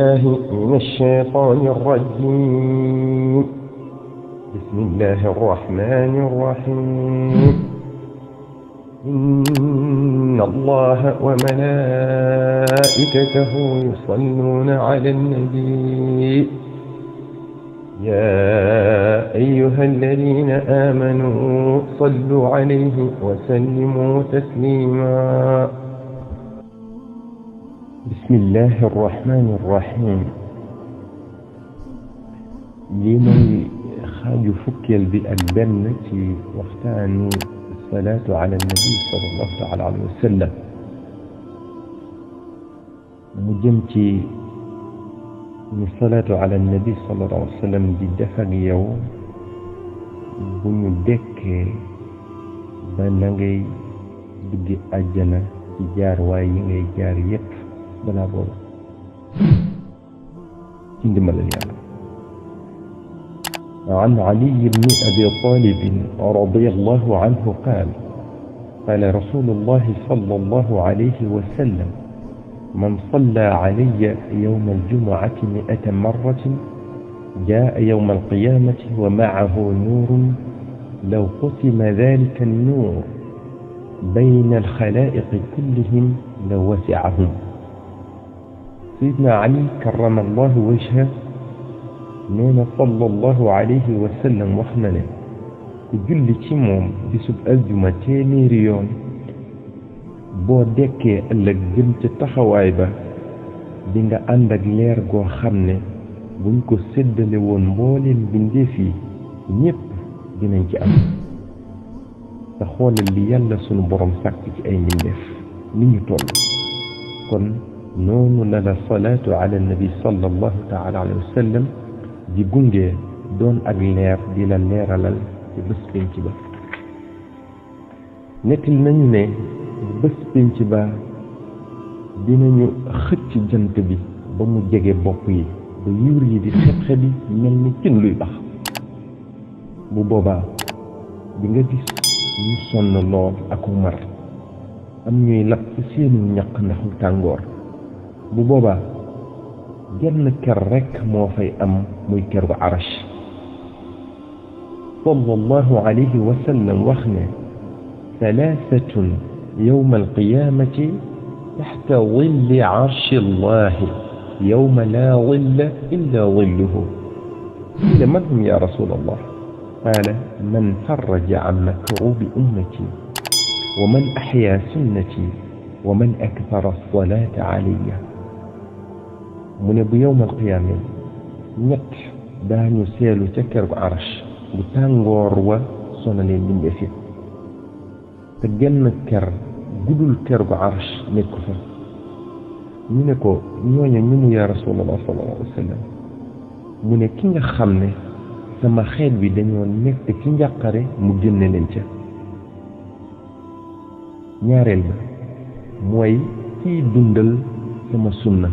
بالله من الشيطان الرجيم. بسم الله الرحمن الرحيم. إن الله وملائكته يصلون على النبي يا أيها الذين آمنوا صلوا عليه وسلموا تسليما. بسم الله الرحمن الرحيم. لمن خاج فكيل بأجبن في وقتان الصلاة على النبي صلى الله عليه وسلم مجمتي من الصلاة على النبي صلى الله عليه وسلم بدفق يوم بني دك بنغي بدي أجنا جار واي جار يب بلا بول عندما عن علي بن أبي طالب رضي الله عنه قال رسول الله صلى الله عليه وسلم: من صلى علي يوم الجمعة 100 مرة جاء يوم القيامة ومعه نور لو قسم ذلك النور بين الخلائق كلهم لوسعهم. سيدنا علي كرم الله وجهه نينا صلى الله عليه وسلم وخنا julli ci moom bisub aljuma téeméeri yoon boo dekkee ëllëg jëm ci taxawaay ba di nga ànd ak leer goo xam ne buñ ko séddale woon mbooleem bindeef yi ñépp dinañ ci am. te xoolal li yàlla sunu borom sàkk ci ay mbindeef ni ñu toll. kon noonu la la salaatu ala nabi sallallahu taala alayhi wa sallam di gunge doon ak leer di la leeralal ci bés pénc ba. nettali nañu ne bés pénc ba dinañu xëcc jant bi ba mu jege bopp yi ba yuur yi di xet-xet bi mel ni cin luy bax. bu boobaa di nga gis ñu sonn lool ak mar am ñuy lab ci seenu ñaq ndax tàngoor. bu boobaa genn ker rekk moo fay am muy ker gu arash. sallallahu alayhi wa sallam wax ne: thalathatun yawma alqiyamati taxta dilli arshi allahi yawma la dilla illa dilluhu. qila man hum ya rasul allah? qala man farraja an makrubi ummati wa man axya sunnati wa man akthara alsalata alayya. mu ne bu yawmal qiyaama ñett daañu seelu ca kër gu arash bu tàngoor wa sonalee mbindeef yi te genn kër gudul kër gu arash nekk fa. ñu ne ko ñooñu ñu mu yaa rasulallah sallallahu alayhi wa sallam? mu ne ki nga xam ne sama xeet bi dañoo nekk ci njàqare mu génne leen ca. ñaareel ba mooy kiy dundal sama sunna.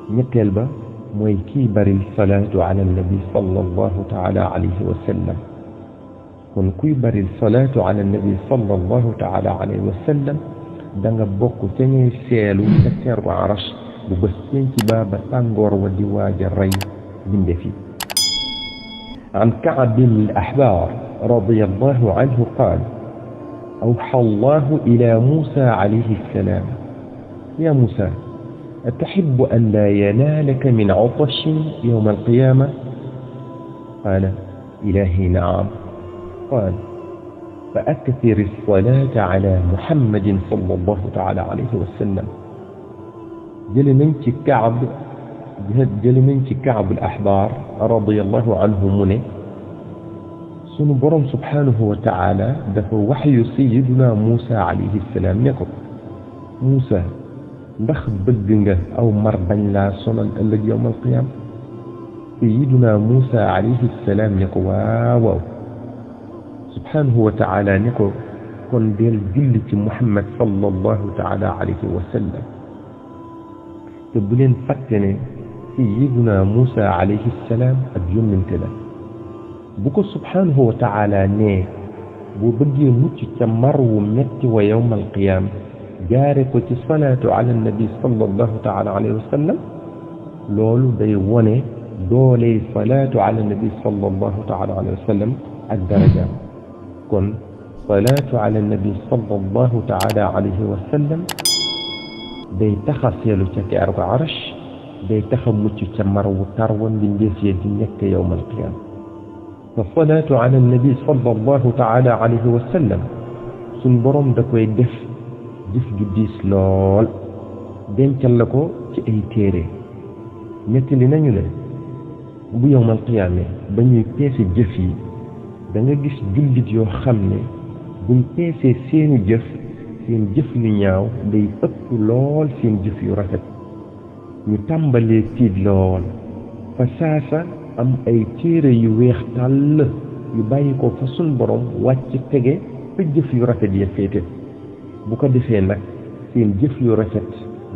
ñetteel ba mooy kii baril salaatu ala nabi sallallahu taala alayhi wa sallam. kon kuy baril salaatu ala nabi sallallahu taala alayhi wa sallam da nga bokk ca ñuy seelu ca seer gu arash bu bés penc ba ba tàngoor wa di waaja rey bindee fi. an Kaab bin al-Ahbar radiyallahu anhu qaal: awxa allahu ila Musa alayhi salaam: ya Musa, أتحب أن لا ينالك من عطش يوم القيامة؟ قال: إلهي نعم. قال: فأكثر الصلاة على محمد صلى الله تعالى عليه وسلم. جل منك كعب الأحبار رضي الله عنه منه سنبرم سبحانه وتعالى دفع وحي سيدنا موسى عليه السلام يقول: موسى ndax bëgg nga aw mar bañ laa sonal ëllëg yawmal qiyaam? sayyiduna Muusa alayhi salaam ne ko waaw waaw. subhanahu wa taala ne ko kon del julli ci Muhammad sallallahu taala alayhi wa sallam. te bu leen fàtte ne sayyiduna Muusa alayhi salaam ak yónnante la. bu ko subhanahu wa taala ne boo bëggee mucc ca mar wu metti wa yawmal qiyaam jaare ko ci salaatu ala nabi sallallahu taala alayhi wa sallam loolu day wone doole salaatu ala nabi sallallahu taala alayhi wa sallam ak darajaam kon salaatu ala nabi sallallahu taala alayhi wa sallam day taxa seelu ca keer ko arash day taxa mucc ca marwu tarwa mbindeef yi di nekk yowmal qiyaama fa salaatu ala nabi sallallahu taala alayhi wa sallam suñ borom da koy def jëf ju diis lool dencal la ko ci ay téere nettali nañu ne bu yowmal qiyaama ba ñuy peese jëf yi da nga gis jullit yoo xam ne buñ peesee seeni jëf seen jëf yu ñaaw day ëpp lool seen jëf yu rafet ñu tàmbalee tiit lool fa saasa am ay téere yu weex tàll yu bàyyi ko fa suñ borom wàcc tege fa jëf yu rafet ya féete bu ko defee nag seen jëf yu rafet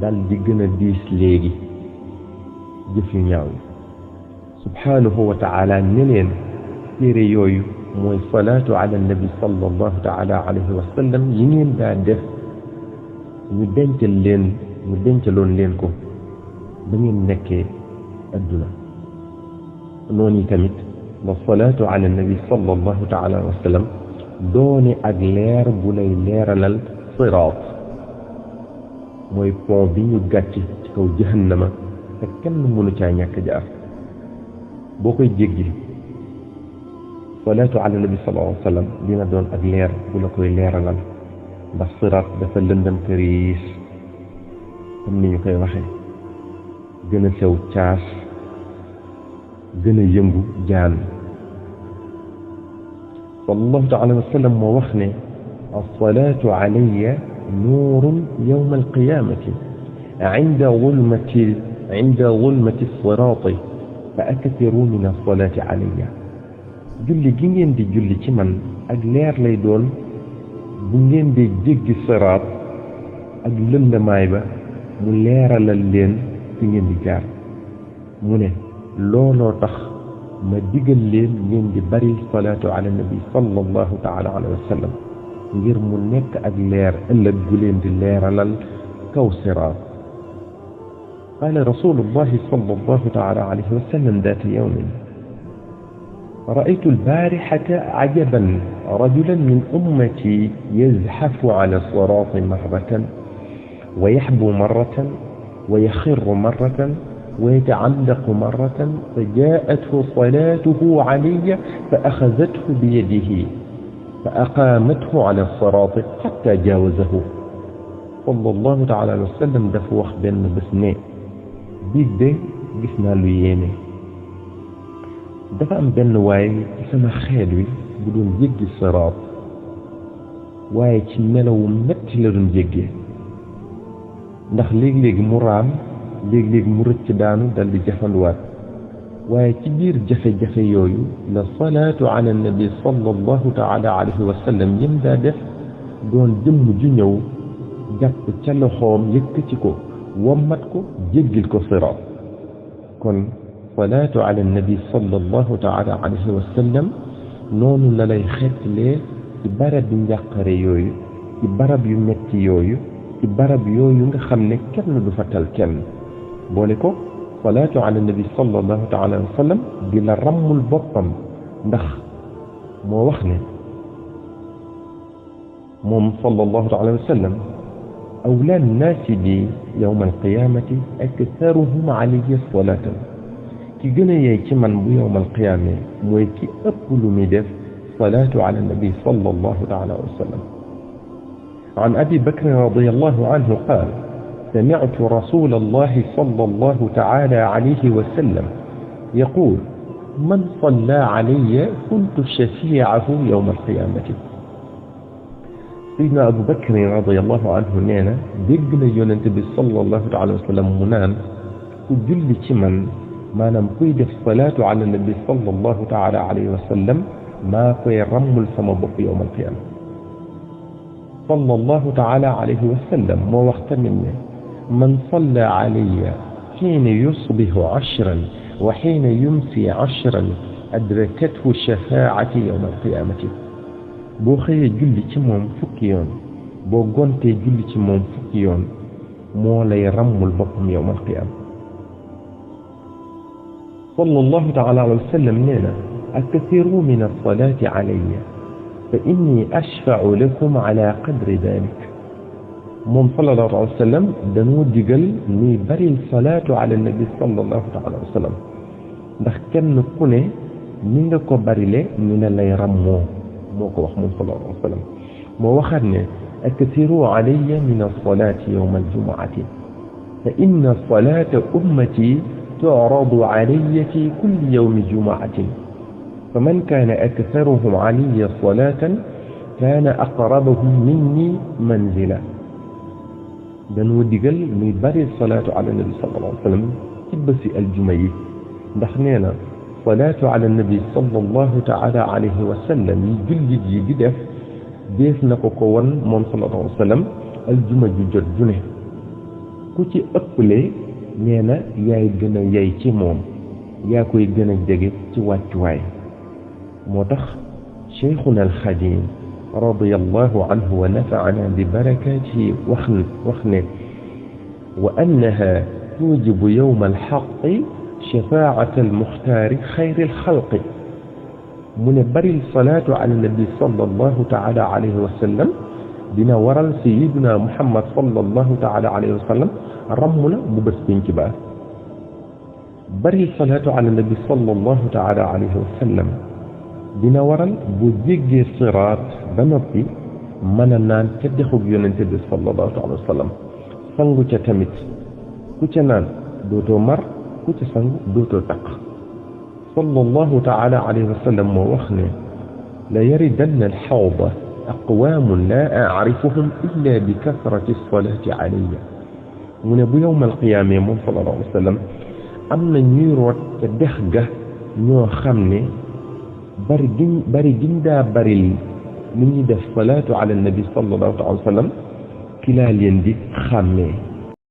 dal di gën a diis léegi jëf yu ñaaw yi subhanahu wa taala ne leen téere yooyu mooy salaatu ala nabi sallallahu taala alayhi wa sallam yi ngeen daa def ñu dencaloon leen ko ba ngeen nekkee adduna noonu tamit la salaatu ala nabi sallallahu taala wa sallam doone ak leer bu lay leeralal siraat mooy pont bi ñu gàcc ci kaw jahannama te kenn mënu caa ñàkk jaar boo koy jéggi salaatu ala nabi sallallahu alayhi wa sallam dina doon ak leer bu la koy leeralal ndax siraat dafa lëndëm këriis comme ni ñu koy waxee gën a sew caas gën a yëngu jaan sallallahu taala wa sallam moo wax ne as-salaatu alayya nuurun yawma al-qiyaamati inda zulmati as-siraati fa akthiruu min as-salaati alayya julli gi ngeen di julli ci man ak leer lay doon bu ngeen di jéggi siraat ak lëndamaay ba mu leeralal leen fi ngeen di jaar mu ne looloo tax ma digal leen ngeen di bari salaatu ala nabi sallallahu taala alayhi wa sallam ngir mu nekk ak leer ëllëg gu leen di leeralal kaw siraat qaala rasulullahi sallallahu taala alayhi wa sallam daata yawmin رأيت البارحة عجبا رجلا من أمتي يزحف على الصراط مرة ويحبو مرة ويخر مرة ويتعلق مرة فجاءته صلاته علي فأخذته بيده فأقامته على الصراط حتى جاوزه صلى الله تعالى عليه وسلم دفوخ بين بسنين بيد جسنا لييني dafa am benn waay ci sama xeet wi bu doon jéggi siraat waaye ci melawu metti la doon jéggee ndax léegi-léegi mu raam léegi-léegi mu rëcc daanu dal di jafanduwaat waaye ci biir jafe-jafe yooyu la salaatu ala nabi sallallahu taala alayhi wa sallam yëm daa def doon jëmm ju ñëw jàpp ca loxoom yëkkati ko wommat ko jéggil ko siraat kon salaatu ala nabi sallallahu taala alayhi wa sallam noonu la lay xeetlee ci barab yu njàqare yooyu ci barab yu metti yooyu ci barab yooyu nga xam ne kenn du fa tal kenn boole ko salaatu ala nabi sallallahu taala alayhi wa sallam di la rammul boppam ndax moo wax ne moom sallallahu taala alayhi wa sallam awla nnaasi bi yawma alqiyamati aktharuhum alayhi salaatan ki gën a yey ci man bu yowmal qiyaame mooy ki ëpp lu muy def salaatu ala nabi sallallahu taala wa sallam an abi bakr radiyallahu anhu qaal سمعت رسول الله صلى الله تعالى عليه وسلم يقول من صلى علي كنت شفيعه يوم القيامة سيدنا أبو بكر رضي الله عنه نينا دقنا ينتبه صلى الله تعالى وسلم منان كجل من maanaam kuy def salaatu ala nabi sallallahu taala alayhi wa sallam maa koy rammul sama bopp yowm alqiyama sallallahu taala alayhi wa sallam moo wax tamit ne man salla alayya xiina yusbihu ashran wa xiina yumsi ashran adrakathu shafaati yowm alqiyamati boo xëyee julli ci moom fukki yoon boo gontee julli ci moom fukki yoon moo lay rammul boppam yowm alqiyama sallallahu taala alayhi wa sallam nee na akthiruu min alsalati alayya fa inni ashfau lakum ala qadri dalik moom sallallahu alayhi wa sallam dañoo digal ni baril salaatu ala nabi sallallahu taala wa sallam ndax kenn ku ne ni nga ko barile ñu ne lay rammoo moo ko wax moom sallallahu alayhi wa sallam moo waxaat ne akthiruu alayya min alsalati yawma aljumuati fa inna salata ummati تعرض علي في كل يوم جمعة فمن كان أكثرهم علي صلاة كان أقربهم مني منزلا دانو ديغال مي باري الصلاة على النبي صلى الله عليه وسلم تبسي الجمعي ndax neena صلاة على النبي صلى الله تعالى عليه وسلم جلد yi di def def nako ko won mom sallallahu alayhi wasallam aljuma ju jot june ku ci ëpplee nee na yaay gën a yey ci moom yaa koy gën a jege ci wàccuwaay moo tax cheikhuna alxadim radiyallahu anhu wa nafaana bi barakatihi wax ne wa annaha tujibu yowma alxaqi shafaata almuxtaari xayri alxalqi mu ne baril salaatu ala nabi sallallahu taala alayhi wa sallam dina waral sayiduna muhammad sallallahu taala alayhi wa sallam ramm la bu bés pénc ba bari salaatu ala nabi sallallahu taala alayhi wa sallam dina waral bu jéggee siraat ba noppi mën a naan ca dexug yonente bi sallallahu taala wa sallam sangu ca tamit ku ca naan dootoo mar ku ca sangu dootoo taq sallallahu taala alayhi wa sallam moo wax ne la yaridanna alxawda aqwaamun laa acrifuhum illa bi kasrati alsalaati alayya mu ne bu yowmal qiyaamee moom sallallahu alayhi wa sallam am na ñuy root ca dex ga ñoo xam ne bari giñ daa baril ni ñuy def salaatu ala nabi sallallahu alayhi wa sallam ki laa leen di xàmmee